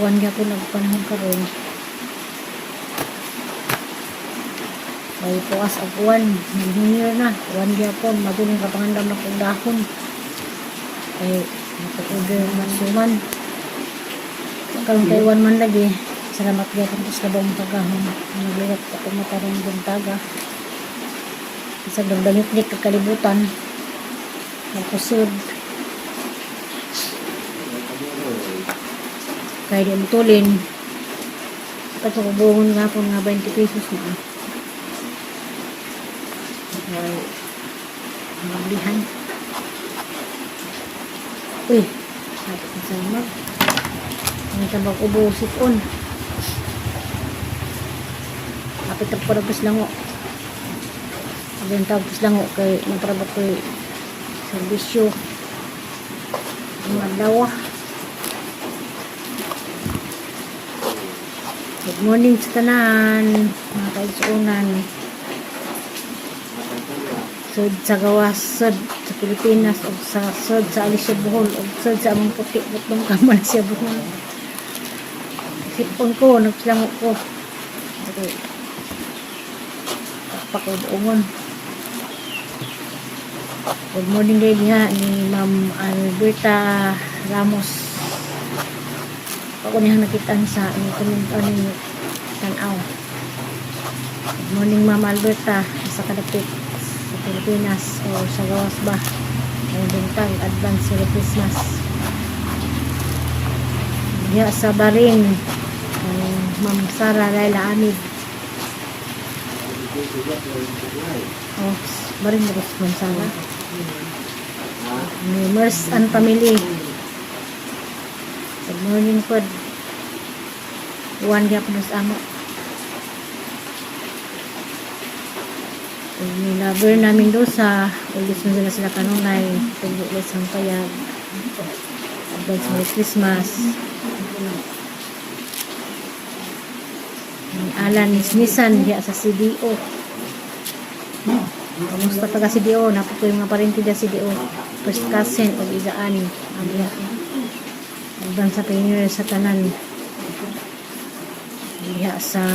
Uwan gyapon ang panahon karon. May puas ang uwan, nag-New Year na, uwan gyapon, mabiling kapangandam na kong dahon. Kay naka-order man suman. Karon kay uwan man lagi. Salamat gyapon ko sa labong pagahon. Nagliwat ako matarong buntaga. Isang dagdangit ni kalibutan. Nakusod. Kaya di mutulin. Pagkabuhon nga po nga 20 pesos na. Ay, maglihan. Uy, sabi ko sa mag. Ang tabang ubo sipon. Kapit ang parabas lango. Ang tawag lango kay naprabot ko'y serbisyo. Ang adlaw. Good morning sa tanan, mga kaigsuonan. Sud sa gawas, sud sa Pilipinas, ug sa sud sa Alicia Bohol, ug sud sa among puti, butlong ka Malaysia Bohol. Sipon ko, nagsilango ko. Okay. Pakpak ko buongon. Good morning day diha ni Ma'am Alberta Ramos. Ako niya nakitaan sa inyong comment ano tanaw. Good morning, Ma'am Alberta, sa kadapit sa Pilipinas o sa gawas ba. Ang buntag, advance Merry Christmas. Diha sa Barin, ang Ma'am Sara Laila Amid. Oh, Barin ba si Ma'am Sara? Ni Mers and family. Good morning po. Uwan gyapon sa amo. Ug ni lover namin do sa ulis man sila sila kanunay tubo sa payag. Advance Merry Christmas. Ni Alan Nisnisan diya sa CDO. Kamusta taga CDO? Napo ko yung mga parente diya CDO. First cousin og igaan ang diya. Advance Happy New Year sa tanan. Diha sa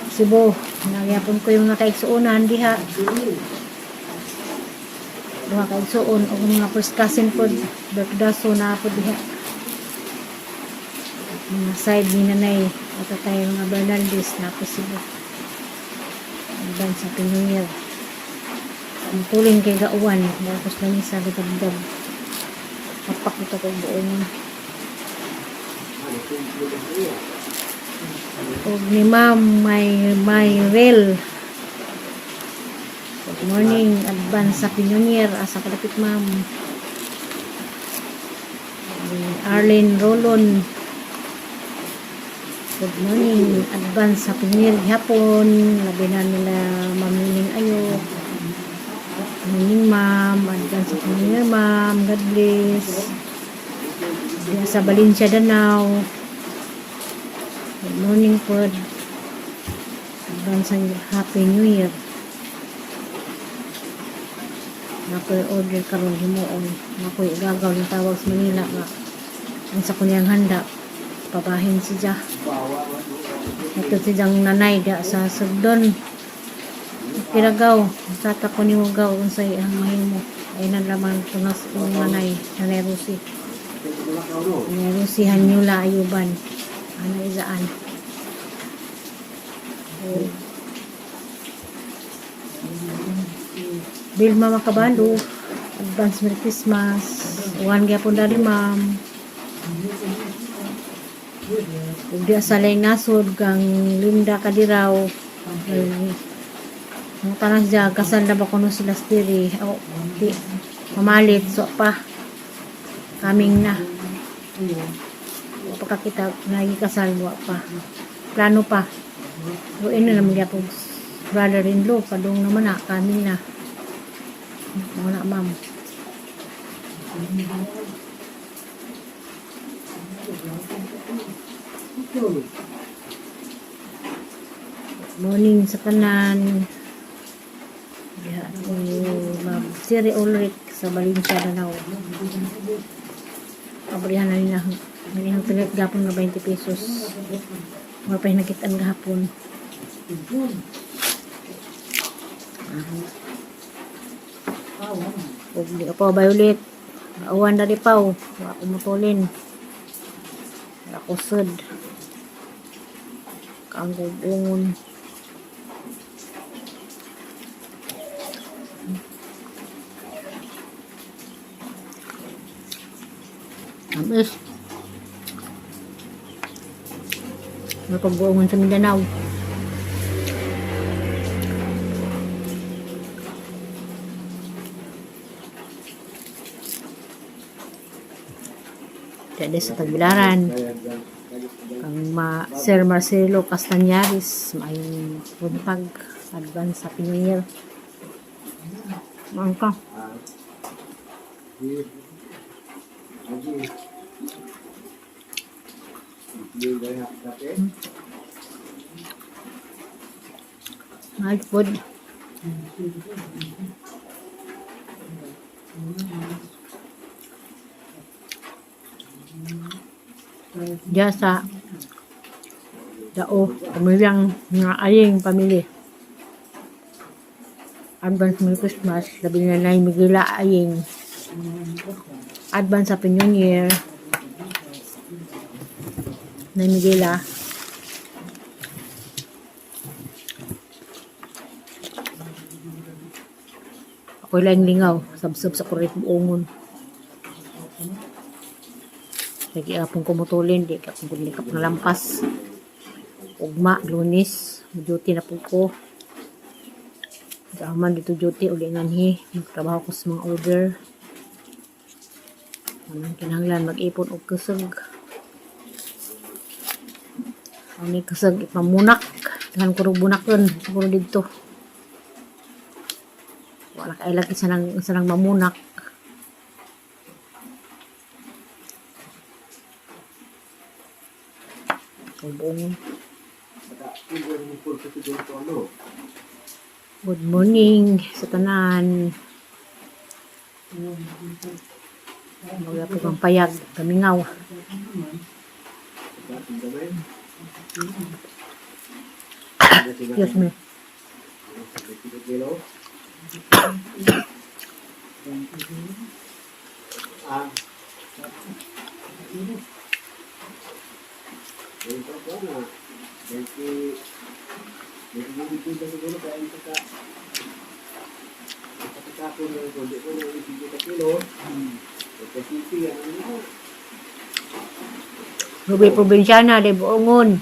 Cebu. Nagyapon ko yung mga kaigsuonan diha. Duha kaigsuon og mga first cousin pod Bertudaso na pod diha. Mga side ni nanay at tayo mga Bernaldez na po Cebu. Advance Happy New Year. Ang tulin kay gauwan, tapos lang sa gagabdab. Papak ito kong buong. Og ni Ma'am may Rel. Good morning, advance Happy New Year. Asa kalapit, ma'am. Ni Arlene Rolon. Good morning, advance Happy New Year gihapon. Labi na nila Ma'am Nining Ayo. Morning, ma'am, advance Happy New Year, ma'am. God bless. Diya sa Valencia, Danao. Good morning po. Advance Happy New Year. Nakoy order karon himuon. Nakoy gagaw ng tawag sa Manila nga. Ang sa kunyang handa. Pabahin siya. Ito si Jang nanay diya sa Sugdon. Kiragaw, sa ta ko nimo gaw unsay ang mahimo. Ay nan laman tunas ang nanay, Nanay Rosie. Nanay Rosie Hanyula Ayuban. Ano izaan? Oh. Bill Mama Kabalo, advance Merry Christmas. Uwan gyapon dali, ma'am. Ug diya sa Laing Nasod kang Linda Kadiraw. Ay, ang tanas siya, kasal na ba kuno sila diri? O, di, mamalit, so pa. Kaming na. Wa pa kakita, nagikasal, wa pa. Plano pa. O, ino naman gyapon brother-in-law, padung naman na, kaming na. Mga na, ma'am. Morning sa tanan. Diha ni Ma'am Siri Ulrich sa Valencia, Danao. Abrihan na nila. Ang pilit gapon nga 20 pesos. Wala pa yung nakitaan gahapon. Ug di pa violet. Uwan na di pa. Wa ko mutulin. Wala ko sud. Kaanggubungon. Amis. May pagbuongon sa Mindanao. Dali sa Tagbilaran. Kang Sir Marcelo Castañares, maayong buntag. Advance Happy New Year. Maang ka. Mahal food. Diya sa Dao, pamilyang nga aying pamilya. Advance Merry Christmas, labi na na Miguela aying. Advance Happy New Year. Nay Miguela. Ako'y laing lingaw, sabsab sa kurit buongon. Lagi akong kumutulin, di ka akong kulikap ng lampas. Ugma, Lunes, duty na po ko. Daman dito duty, uli nganhi. Magtrabaho ko sa mga order. Anong kinahanglan, mag-ipon og kusog. Ang may kusog, ipamunak. Tahan ko rin bunakon, siguro dito. Wala ka ilag isa nang mamunak. Buong. Good morning sa tanan. Wala po kang payag, kamingaw. Excuse me. Ruby Provinciana de Buongon.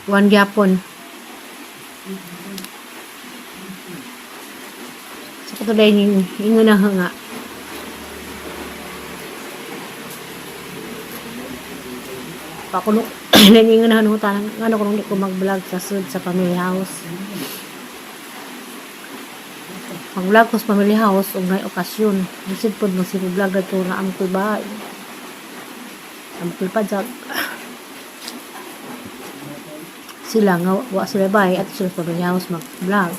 Juan gyapon. Sa katulay ning ingon na nga. Pakuno naningon na tanan ngano kung di ko mag-vlog sa sud sa family house. Mag-vlog ko sa family house ug nay okasyon. Bisid pod mo si vlog adto na am koy bahay. Am koy padjak. Sila nga wa sila bahay at sila sa family house mag-vlog.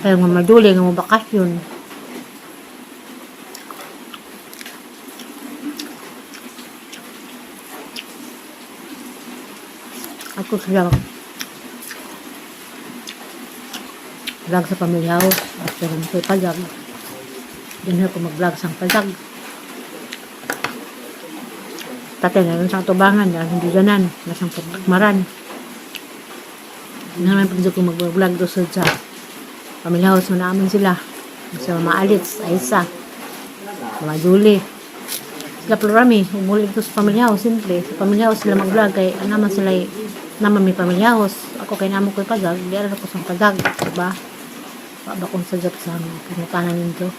Kaya nga maduli nga mo bakasyon. Ako sila vlog sa family house at pero mo pajag. Din ako mag-vlog sa pajag. Tatay na sa tubangan, na hindi ganan, nasang pagmaran. Naman pag ko mag-vlog do sa family house na naman sila. Sa Mama Alitz, Aisa, Mama Julie. Sila plurami, umulig to sa family house, simple. Sa family house sila mag-vlog, kay naman sila naman may family house. Ako kay namo ko'y pagag, di alam ko sa pagag, diba? Wa ba kung sagot sa pinutanan nito.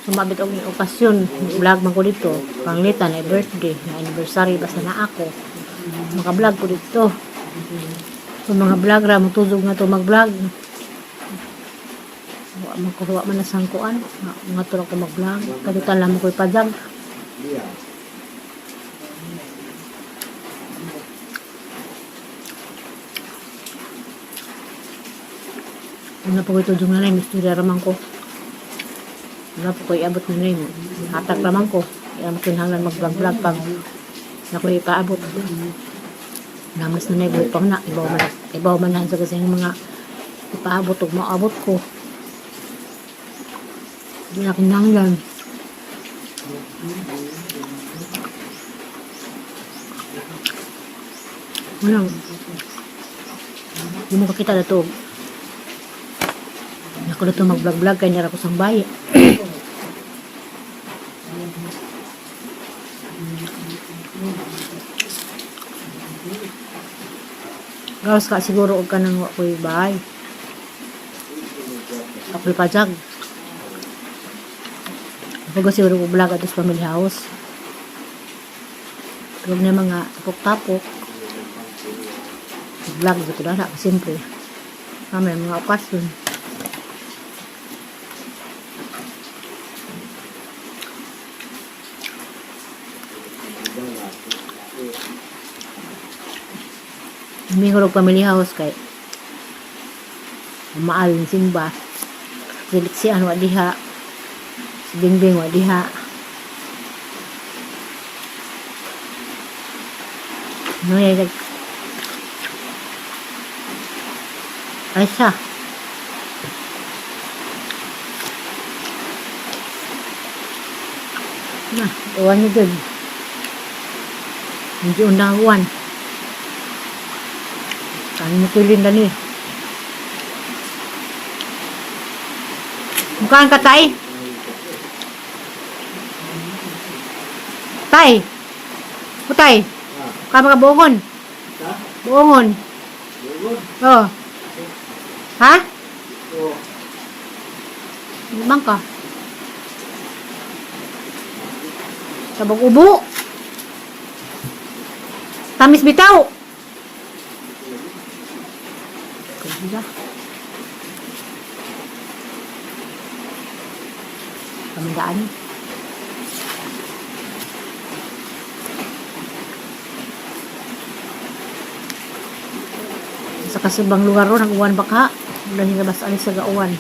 Sumabit og okasyon, vlog man ko dito. Panglitan ay birthday, na anniversary basta na ako. Maka-vlog ko dito. So mga vlog ra motuzog nga to mag-vlog. Wa man ko wa man nasangkuan, nga to ko mag-vlog. Kadutan lang mo ko'y pajag. Wala pa ko ito yung nanay, istorya raman ko. Wala pa ko iabot nanay mo. Hatag raman ko. Kaya mo kinahanglan mag-vlog-vlog pag na ko ipaabot. Namas nanay, buhay pa na. Ibaw man na sa kasi yung mga ipaabot o maabot ko. Hindi na kinahanglan. Wala. Hindi mo kakita na to. Ako na to mag-vlog-vlog kaya nira ko sang bayi. Gawas ka siguro og kanang wa ko'y bahay. Ako'y pajag. Ako siguro ko vlog ato sa family house. Pero na mga tapok-tapok. Vlog dito na siyempre. Kami mga okasyon. Hindi ko family house kay maal ng simba. Siliksian wa diha. Si Bingbing wa diha. Ano yan? Ay siya. Na, uwan niyo dun. Medyo undang uwan. Kani mo tulin na ni. Mukhaan ka, tay? Tay! O, tay? Kama ka buongon? Buongon. Oo. Ha? Bang ka? Tabang ubo. Tamis bitaw. Ganda. Pamindaan. Sa kasibang lugar ron, nag-uwan baka. Wala nga basta alis sa gauwan.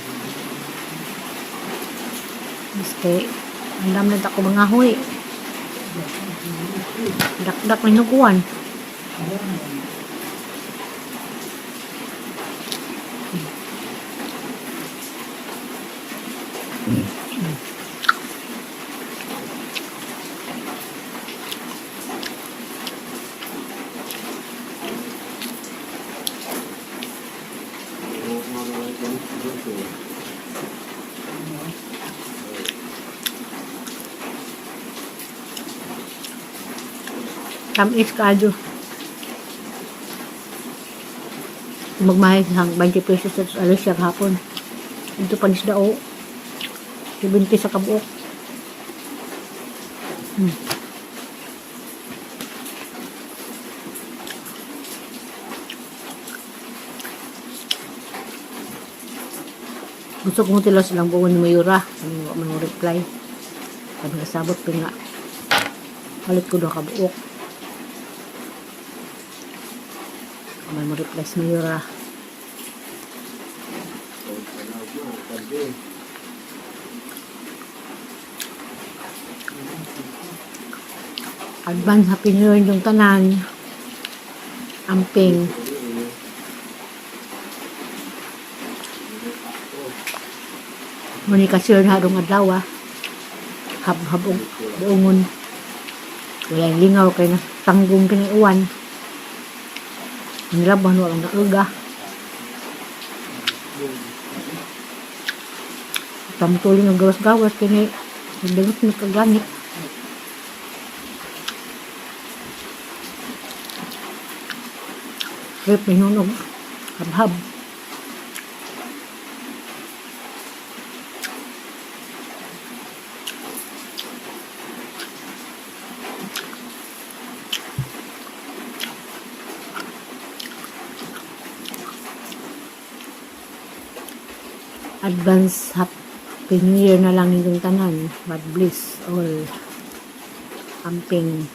Maski, ang dam na ako mga huy. Dakdak na yung uwan. Tamis kayo. Magmahal hang 20 pesos sa alis siya hapon. Ito pa nisda o. 70 sa kabuok. Gusto kong tila silang buwan ni Mayura. Ano man reply. Sabi nga sabot pa nga. Palit ko daw kabuok. May mo reply si Mayura. Advance Happy New Year yung tanan. Amping. Muni kasi yun harong adlaw ah. Hab-habong buongon. Wala yung lingaw kay na tanggong kay uwan. Ang laban walang nauga. Tamtuloy ng gawas-gawas kay ni nagdangot na kaganit. Trip ni nunog. Habhab. Advance Happy New Year na lang yung tanan. God bless all. Amping.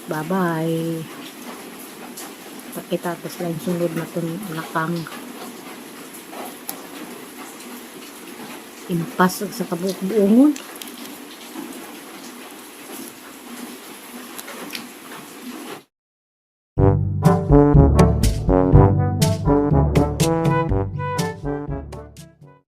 Bye-bye. Pakita tapos lang sunod na itong nakang. Impas og sa kabuok-buongon.